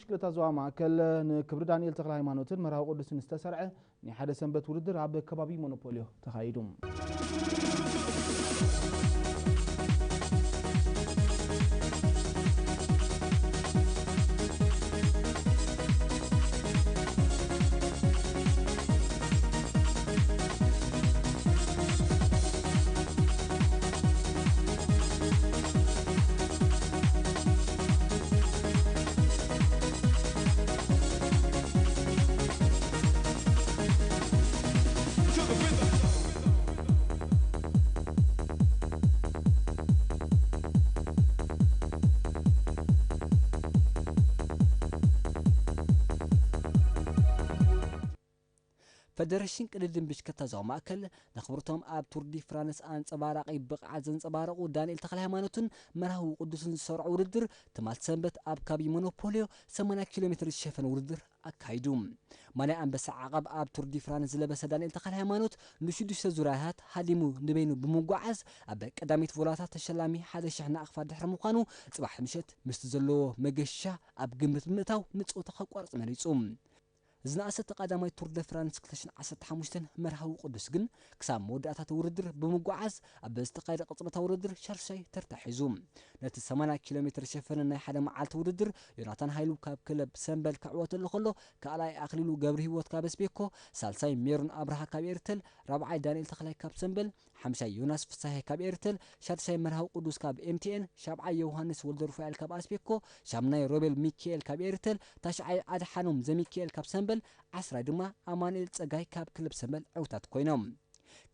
ክልተ ዞባ ማእከል ንክብሪ ዳንኤል ተኽለ ሃይማኖትን መርሃዊ ቅዱስን ዝተሰርዐ ናይ ሓደ ሰንበት ውድድር ኣብ ከባቢ ሞኖፖልዮ ተኻይዱ። ፈደረሽን ቅድድም ብሽክለታ ዞባ ማእከል፣ ነኽብርቶም ኣብ ቱር ዲ ፍራንስ ኣንጸባራቒ ብቕዓት ዘንጸባረቑ ዳንኤል ተኽለ ሃይማኖትን መርሃዊ ቅዱስን ዝሰርዖ ውድድር፣ ትማል ሰንበት ኣብ ካቢ ሞኖፖልዮ ሰማንያ ኪሎ ሜትር ዝሸፈነ ውድድር ኣካይዱ። ማልያ ኣንበሳ ዓቐብ ኣብ ቱር ዲ ፍራንስ ዝለበሰ ዳንኤል ተኽለ ሃይማኖት፣ ንሽዱሽተ ዙርያታት ሃዲሙ ንበይኑ ብምጓዓዝ፣ ኣብ ቀዳሚት ቮላታ ተሸላሚ ሓደ ሽሕ ናቕፋ ድሕሪ ምዃኑ፣ ጽባሕ ምሸት ምስቲ ዘለዎ መገሻ ኣብ ግምት ብምእታው ንጸወታ ከቋርጽ መሪጹ። ዝነኣሰ እቲ ቀዳማይ ቱር ደ ፍራንስ ክልተ ሽሕን ዓሰርተ ሓሙሽተን መርሃዊ ቅዱስ ግን፣ ክሳብ መወዳእታ እቲ ውድድር ብምጉዓዝ፣ ኣብ ዝተኻየደ ቅጽበታዊ ውድድር ሻድሻይ ተርታ ሒዙ። ነቲ ሰማንያ ኪሎ ሜትር ዝሸፈነ ናይ ሓደ መዓልቲ ውድድር፣ ዮናታን ሃይሉ ካብ ክለብ ሰምበል ክዕወተሉ ከሎ፣ ካልኣይ ኣኽሊሉ ገብረሂወት ካብ ኣስቤኮ፣ ሳልሳይ ሜሮን ኣብርሃ ካብ ኤርተል፣ ራብዓይ ዳንኤል ተኽላይ ካብ ሰምበል፣ ሓምሻይ ዮናስ ፍሳሄ ካብ ኤርተል፣ ሻድሻይ መርሃዊ ቅዱስ ካብ ኤምቲኤን፣ ሻብዓይ ዮሃንስ ወልደሩፋኤል ካብ ኣስቤኮ፣ ሻምናይ ሮቤል ሚካኤል ካብ ኤርተል፣ ታሽዓይ ኣድሓኖም ዘሚካኤል ካብ ሰምበል፣ ዓስራይ ድማ ኣማኑኤል ጸጋይ ካብ ክለብ ሰምበል ዕውታት ኮይኖም።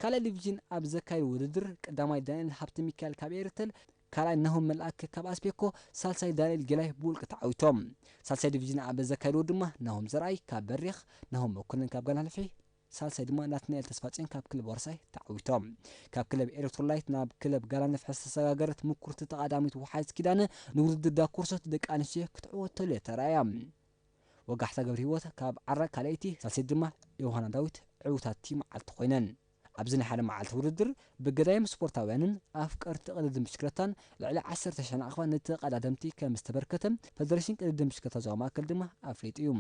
ካልኣይ ዲቪዥን ኣብ ዘካየዱ ውድድር፣ ቀዳማይ ዳንኤል ሃብተ ሚካኤል ካብ ኤርተል፣ ካልኣይ ናሆም መልኣክ ካብ ኣስቤኮ፣ ሳልሳይ ዳንኤል ጌላይ ብውልቂ ተዓዊቶም። ሳልሳይ ዲቪዥን ኣብ ዘካየድዎ ድማ፣ ናሆም ዘርኣይ ካብ በሪኽ፣ ናሆም መኮነን ካብ ጋላንፍሒ፣ ሳልሳይ ድማ ናትናኤል ተስፋጽዮን ካብ ክለብ ዋርሳይ ተዓዊቶም። ካብ ክለብ ኤሌክትሮላይት ናብ ክለብ ጋላንፍሒ ዝተሰጋገረት ምኩርቲ ተቐዳሚት ውሓይዝ ኪዳነ፣ ንውድድር ዳኮርሶት ደቂ ኣንስትዮ ክትዕወተሉ እያ ተራእያ። ወጋሕታ ገብረሂወት ካብ ዓራ ካልኣይቲ፣ ሳልሰይቲ ድማ ዮሃና ዳዊት ዕውታት እቲ መዓልቲ ኮይነን። ኣብዚ ናይ ሓደ መዓልቲ ውድድር ብገዳይም ስፖርታውያንን ኣፍቀርቲ ቅድድም ብሽክለታን ልዕሊ ዓሰርተ ሽሕ ናቕፋ ንተቐዳደምቲ ከም ዝተበርከተ ፈደረሽን ቅድድም ብሽክለታ ዞባ ማእከል ድማ ኣፍሊጡ እዩ።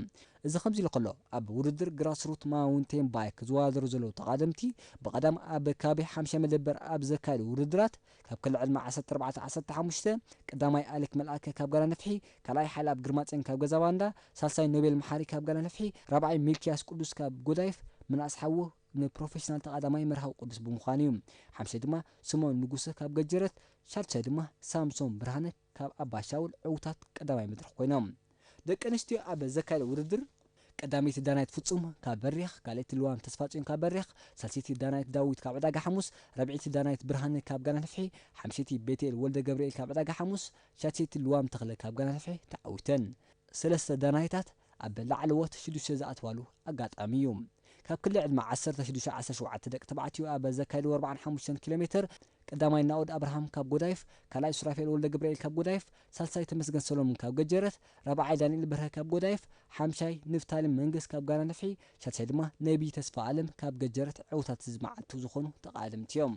እዚ ከምዚ ኢሉ ከሎ፣ ኣብ ውድድር ግራስሩት ማውንቴን ባይክ ዝወዳደሩ ዘለዉ ተቐዳደምቲ ብቐዳም ኣብ ከባቢ ሓምሻይ መደበር ኣብ ዘካየዱ ውድድራት ካብ ክሊ ዕድመ ዓሰርተ ኣርባዕተ ዓሰርተ ሓሙሽተ፣ ቀዳማይ ኣሌክ መልኣከ ካብ ጋላ ነፍሒ፣ ካልኣይ ሓይልኣብ ግርማጽዮን ካብ ገዛ ባንዳ፣ ሳልሳይ ኖቤል መሓሪ ካብ ጋላ ነፍሒ፣ ራብዓይ ሚልክያስ ቅዱስ ካብ ጎዳይፍ፣ ምንኣስ ሓዉ ንፕሮፌሽናል ተቐዳማይ መርሃዊ ቅዱስ ብምዃኑ እዩ። ሓምሻይ ድማ ስምኦን ንጉሰ ካብ ገጀረት፣ ሻድሻይ ድማ ሳምሶን ብርሃነ ካብ ኣባሻውል ዕውታት ቀዳማይ መድረኽ ኮይኖም። ደቂ ኣንስትዮ ኣብ ዘካየደ ውድድር፣ ቀዳመይቲ ዳናይት ፍጹም ካብ በሪኽ፣ ካልኣይቲ ልዋም ተስፋጽዮን ካብ በሪኽ፣ ሳልሰይቲ ዳናይት ዳዊት ካብ ዕዳጋ ሓሙስ፣ ራብዐይቲ ዳናይት ብርሃነ ካብ ጋና ነፍሒ፣ ሓምሸይቲ ቤትኤል ወልደ ገብርኤል ካብ ዕዳጋ ሓሙስ፣ ሻድሸይቲ ልዋም ተኽለ ካብ ጋና ነፍሒ ተዓዊተን። ሰለስተ ዳናይታት ኣብ ላዕለዎት ሽዱሽተ ዝኣትዋሉ ኣጋጣሚ እዩ። ካብ ክሊ ዕድመ ዓሰርተ ሽዱሽተ ዓሰርተ ሸውዓተ ደቂ ተባዕትዮ ኣብ ዘካየድዎ ኣርብዓን ሓሙሽተን ኪሎ ሜትር፣ ቀዳማይ ናኦድ ኣብርሃም ካብ ጎዳይፍ፣ ካልኣይ ሱራፌል ወልደ ገብርኤል ካብ ጎዳይፍ፣ ሳልሳይ ተመስገን ሰሎሞን ካብ ገጀረት፣ ራብዓይ ዳንኤል በርሀ ካብ ጎዳይፍ፣ ሓምሻይ ንፍታሌም መንግስ ካብ ጋና ነፍሒ፣ ሻድሻይ ድማ ነቢይ ተስፋ ኣለም ካብ ገጀረት ዕውታት እዚ መዓልቲ ዝኾኑ ተቓደምቲ እዮም።